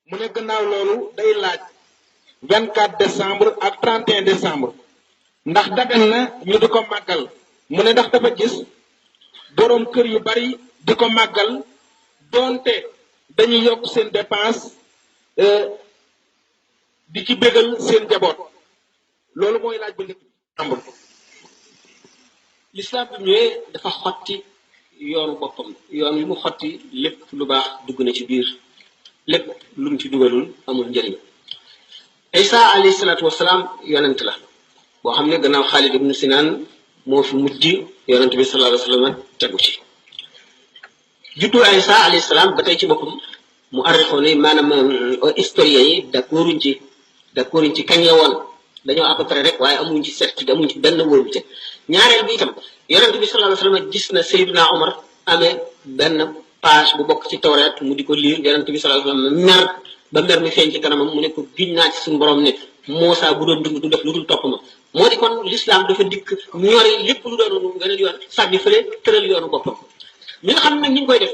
mu ne gannaaw loolu day laaj 24 décembre ak 31 décembre ndax dagan na ñu di ko màggal mu ne ndax dafa gis boroom kër yu bari di ko màggal doonte dañuy yokk seen dépense di ci bégal seen njaboot loolu mooy laaj bu njëkk décembre. l'islam bi ñëwee dafa xotti yoonu boppam yoon wi mu xotti lépp lu baax dugg na ci biir lépp lu mu ci dugalul amul njëriñ. Isa alayhi salaatu wasalaam yonent la boo xam ne gannaaw Xaalid ibnu Sinaan moo fi mujj yonent bi sallallahu alayhi wa sallam tegu ci juddu Isa alayhi salaam ba tey ci boppam mu arrixoo ne maanaam historien yi d'accorduñ ci kañ la woon dañoo à peu près rek waaye amuñ ci certitude amuñ ci benn wóorute. ñaareel bi itam yonent bi sallallahu alayhi wa sallam gis na Seydina Omar amee benn page bu bokk ci tawreet mu di ko liir yonent bi sallallahu alayhi wa sallam mer ba mer mi feeñ ci kanamam mu ne ko giñ naa ci suñu borom ne Muusaa bu doon dund du def lu dul topp ma moo di kon l'islam dafa dikk ñori lépp lu doon gën a yoon sànni fële tëral yoonu boppam. ñi nga xam ne nag ñu ngi koy def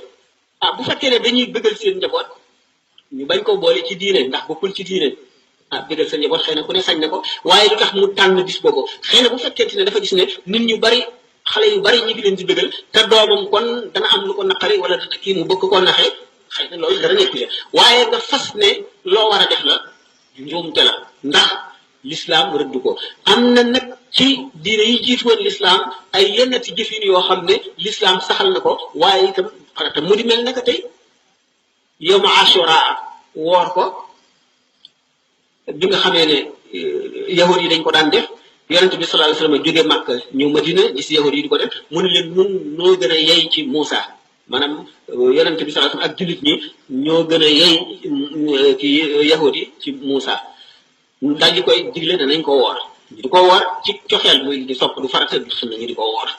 bu fekkee ne dañuy bëggal seen njaboot ñu bañ ko boole ci diine ndax bokkul ci diine bëggal seen njaboot xëy na ku ne sañ na ko waaye lu tax mu tànn bis boobu xëy na bu fekkente ne dafa gis ne nit ñu bari xale yu bari ñi ngi leen di bëggal te doomam kon dana am lu ko naqari wala dana kii mu bëgg koo naxee xëy na loolu dara nekku ci waaye nga fas ne loo war a def la njuumte la ndax l'islam rëdd ko. am na nag ci diine yi jiitu woon l'islam ay yennati jëfin yoo xam ne l'islam saxal na ko waaye itam xarata mu di mel naka tey yow ma ashura woor ko bi nga xamee ne yahud yi dañ ko daan def yonent bi sallallahu alayhi wasallam jóge Makka ñëw Madina gis yahud yi di ko def mu ne leen nun noo gën a yey ci Muusa maanaam yonent bi sallallahu alayhi wasallam ak jullit ñi ñoo gën a yey ci yahud yi ci Muusa daal di koy digle danañ ko woor ñu di ko woor ci coxeel muy di sopp du farata du xam ne ñu di ko woor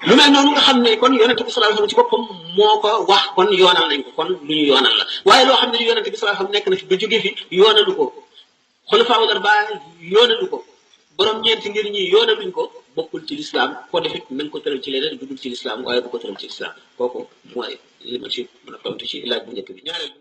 lu mel noonu nga xam ne kon yonent bi sallallahu alayhi wasallam ci boppam moo ko wax kon yoonal nañ ko kon lu ñu yoonal la waaye loo xam ne yonent bi sallallahu alayhi wasallam nekk na fi ba jóge fi yoonalu ko xulafaa'ul arbaa yoonalu ko borom ñeenti ngir ñi yoonaluñ ko bokkul ci l'islam ko defit nañ ko tëral ci leneen dugul ci l'islam waaye bu ko tëral ci l'islam kooku mooy li ma ci mën a tontu ci laaj bu njëkk bi ñaareel